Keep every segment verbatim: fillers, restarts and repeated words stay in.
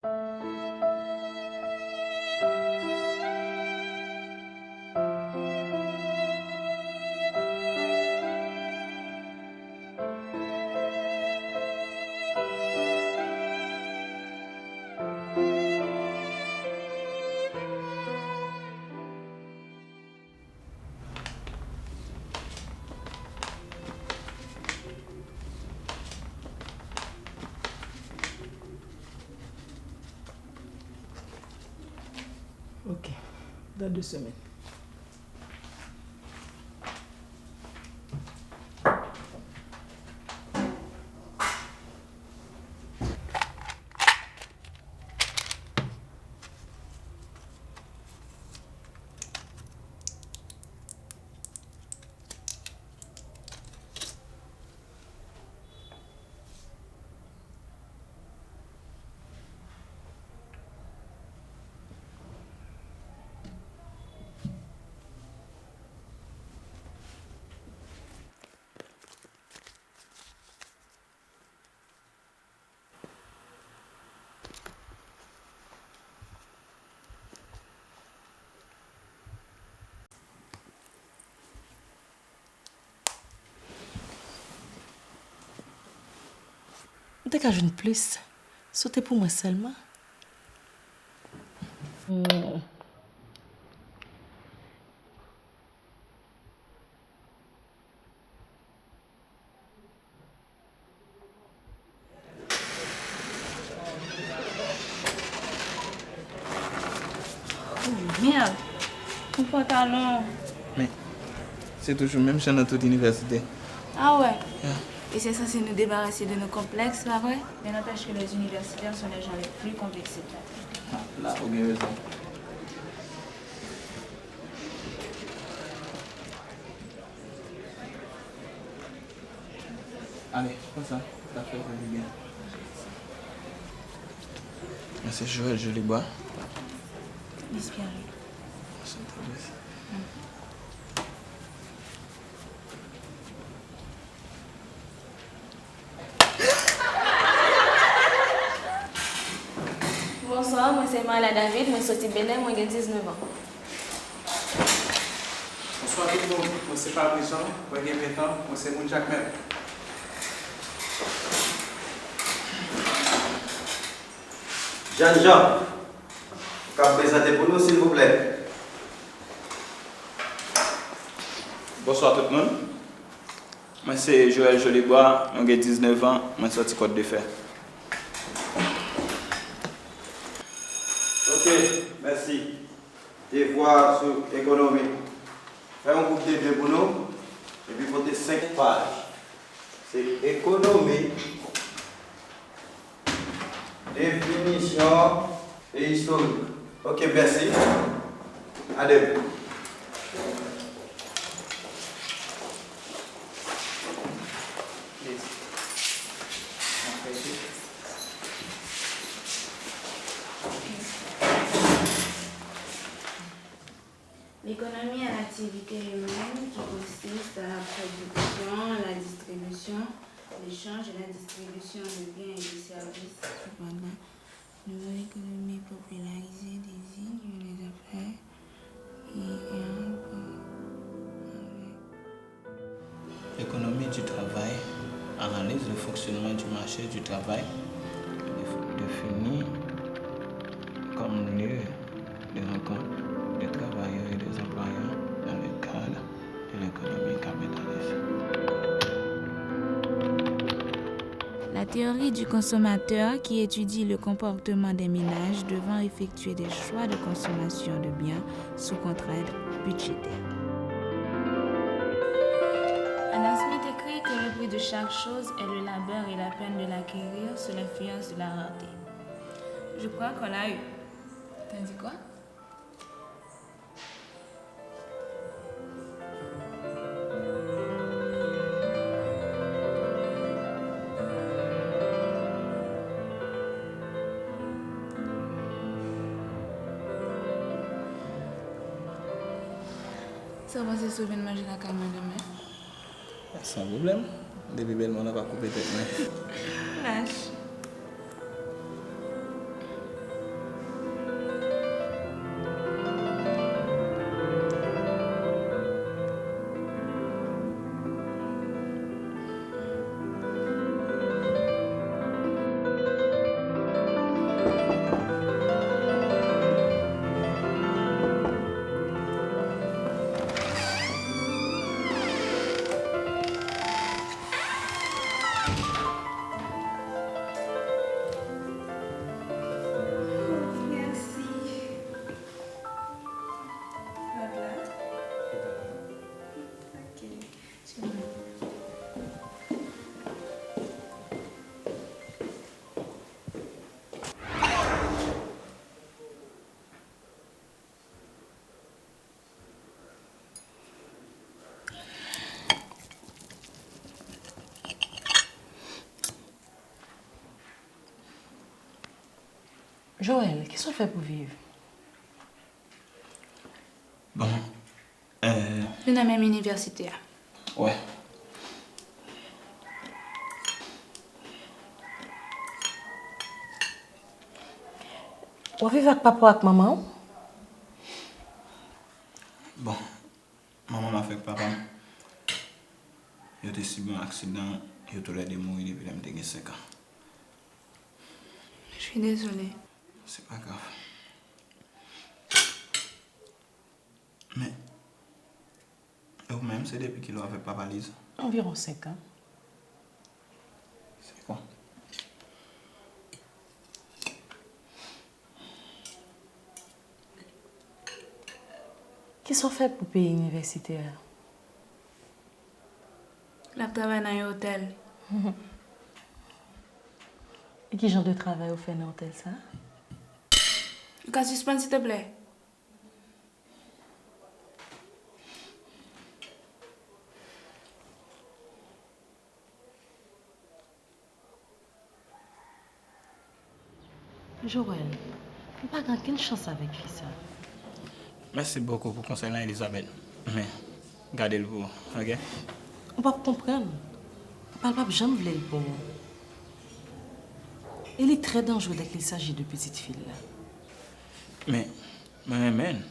Ok. Dans deux semaines. M te ka jwenn plis si w te pou mwen sèlman. Mèd! Yon pantalon. Men, se toujou menm jan nan tout inivèsite. Ah ouais? Yeah. Et c'est censé nous débarrasser de nos complexes, pas vrai? Mais n'empêche que les universitaires sont les gens les plus complexés de la Terre. Ah, la, ou gen rezon. Ale, pran sa. Sa fè sa li byen. Mwen se Joël Jolibois. Miss Pierre. Enchanté, Miss. Bonswa, mwen se Marla David, mwen soti Benè, mwen gen diznèf an. Bonswa tout moun, mwen se Fabrice Jean, mwen gen ven tan, mwen se moun Jakmèl. Jèn jan, ou kab prezante pou nou, silvouplè? Bonswa tout moun. Mwen se Joël Jolibois, mwen gen diznèf an, mwen soti Kòt de Fè. Ok, mèsi. Devwa sou ekonomi. Fè yon gwoup de de pou nou, epi pote senk paj. Se ekonomi, definisyon e istorik. Ok, mèsi. Adem. L'économie est l'activité humaine qui consiste à la production, la distribution, l'échange et la distribution de biens et de services. Cependant, nouvelle économie popularisée désigne les affaires et en rapport avec L'économie du travail analyse le fonctionnement du marché du travail, déf- définie comme lieu de rencontre des travailleurs et des employeurs dans le cadre de l'économie capitaliste. La théorie du consommateur qui étudie le comportement des ménages devant effectuer des choix de consommation de biens sous contrainte budgétaire. Adam Smith écrit que le prix de chaque chose est le labeur et la peine de l'acquérir sous l'influence de la rareté. Je crois qu'on l'a eu. T'as dit quoi? Sa w panse si w vin manje lakay mwen demen? San pwoblèm. Depi bèlmè w la pa koupe tèt mwen. Lach. Joël, kisa w fè pou viv? Bon, euh, nou nan menm inivèsite a. Wè. W ap viv ak papa w ak manman w? Bon, manman m avèk papa m, yo te sibi yon aksidan, yo toulède mouri depi lè m te gen senk an. Je suis désolée. Se pa grav. Men, e ou menm, se depi kilè w avèk papa Liz? Anviwon senk an. Senk an. Kisa w fè pou peye inivèsite a? L ap travay nan yon otèl. E ki jan de travay ou fè nan otèl sa? Ou ka sispann, silteplè? Joël, m pa gen okenn chans avèk fi sa. Mèsi bokou pou konsèy lan, Elizabeth. Men, gade l pou ou, oke? Ou p ap konprann. Papa l p ap janm vle l pou ou. E li trè danjere dès qu'il s'agit de pitit fi l la. Men, mwen renmen l.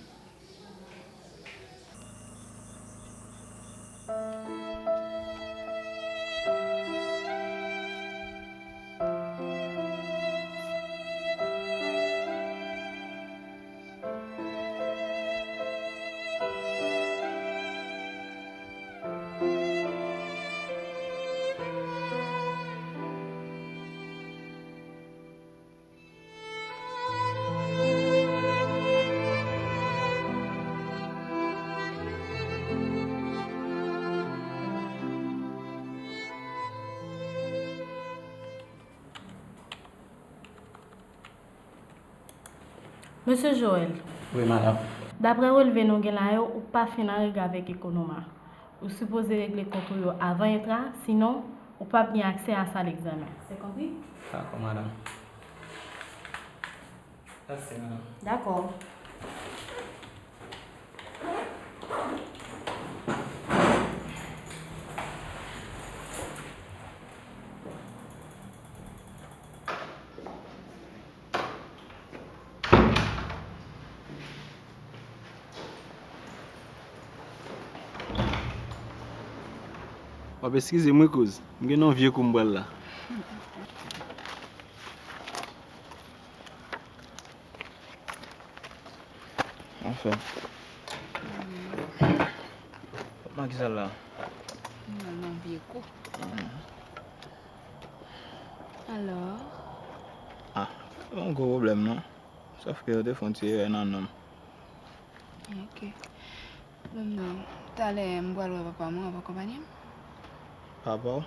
Mesye Joël. Wi, madanm. Daprè relve nou gen la yo, ou pa fin an règ avèk Ekonoma. Ou sipoze regle kont ou yo avan entrée a, sinon, ou p ap gen aksè a sal egzamen. C'est compris? Dakò, madanm. Mèsi, madanm. Dakò. W ap eskize m wi kouz, m gen yon vye kou m pral la. Anfen. Kòman ki sa la? M nan vye kou. Alò? Ah, pa yon gwo pwoblèm non. Sòf ke yo te fè yon ti erè nan non m. Ok. Bon, non. Talè, m pral wè papa m, w ap akonpanye m? Papa w?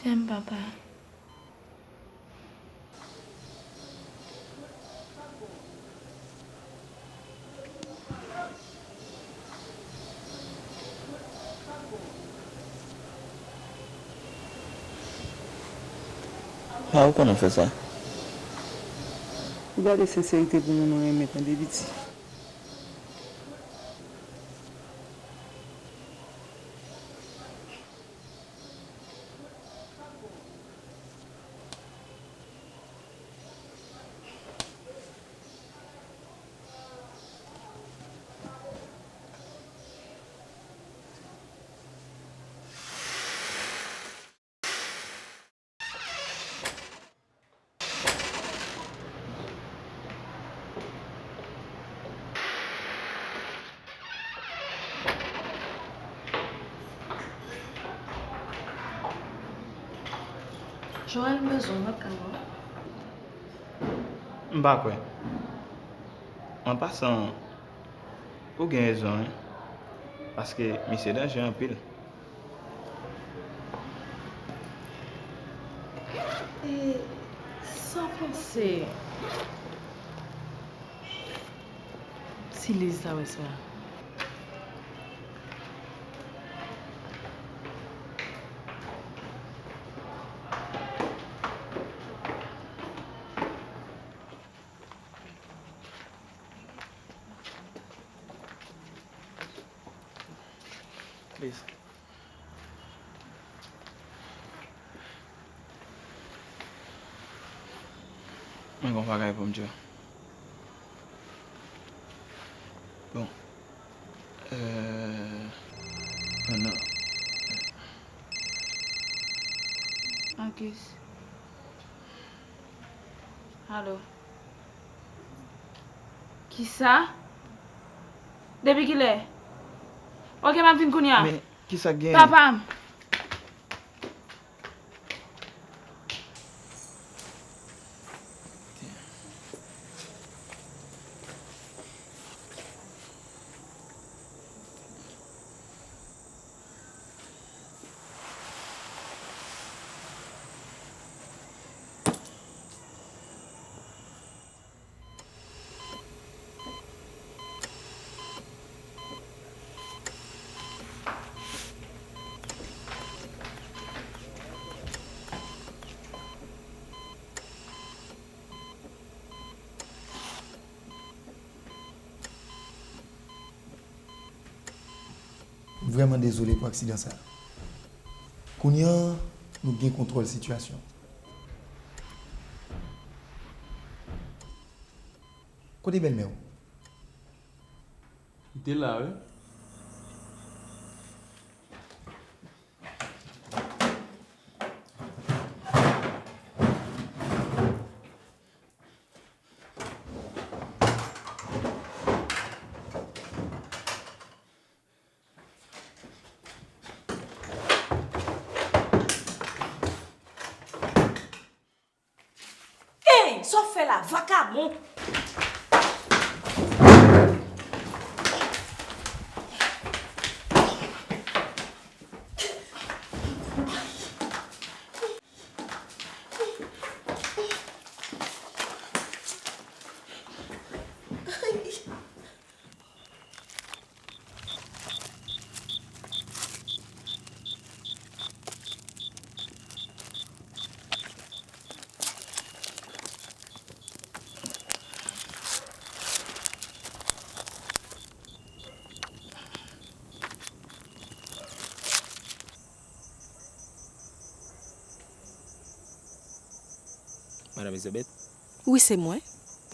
Je t'aime, papa. Sa ou konn ap fè sa? Ou gade senserite pou moun ou renmen, tande piti. Joel bezwen w, mwen ka wè w. M pa kwè. An pasan, ou gen rezon, wi. Paske misye danje anpil. E sa w panse si Liz ta wè sa? Liz. Mwen gen yon bagay pou m di w. Bon. Euh, pandan. Marcus. Alo. Kisa? Depi kilè? Ok, m ap vin kounye a. Men, kisa k genyen? Papa m. M vrèman dezole pou aksidan sa a. Kounye a, nou gen kontwòl sitiyasyon. Kote bèlmè w? Li te la, wi. Ey, sa w fè la, vakabon? Madanm Elizabeth? Wi, se mwen.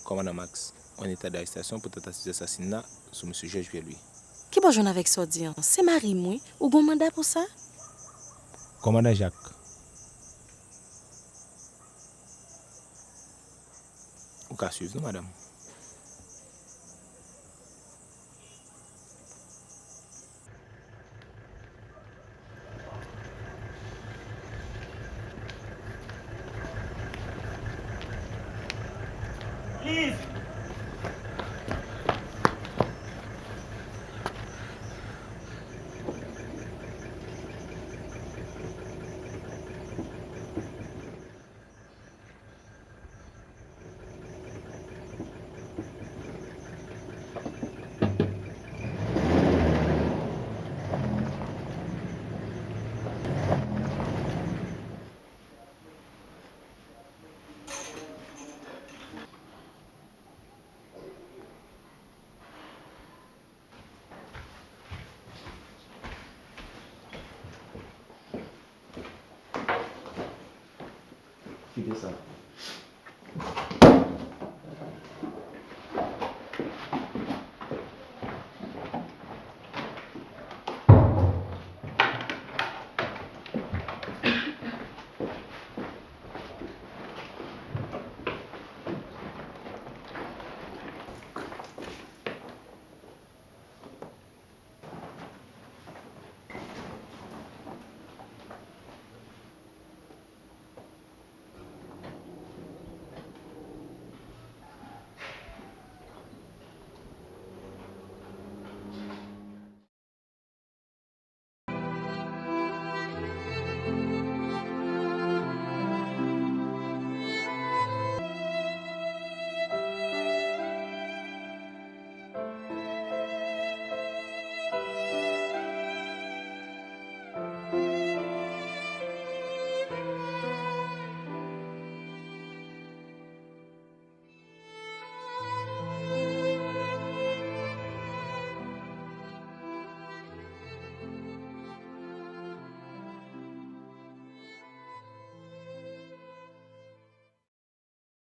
Kòmandan Max, an eta darestasyon pou tantativ asasina sou mesye Jòj Pyè Lwi. Ki bò w jwenn avèk sa w di an? Se mari m, wi. Ou gen yon manda pou sa? Kòmandan Jacques. Ou ka swiv nou, madanm. Liz! Kite sa.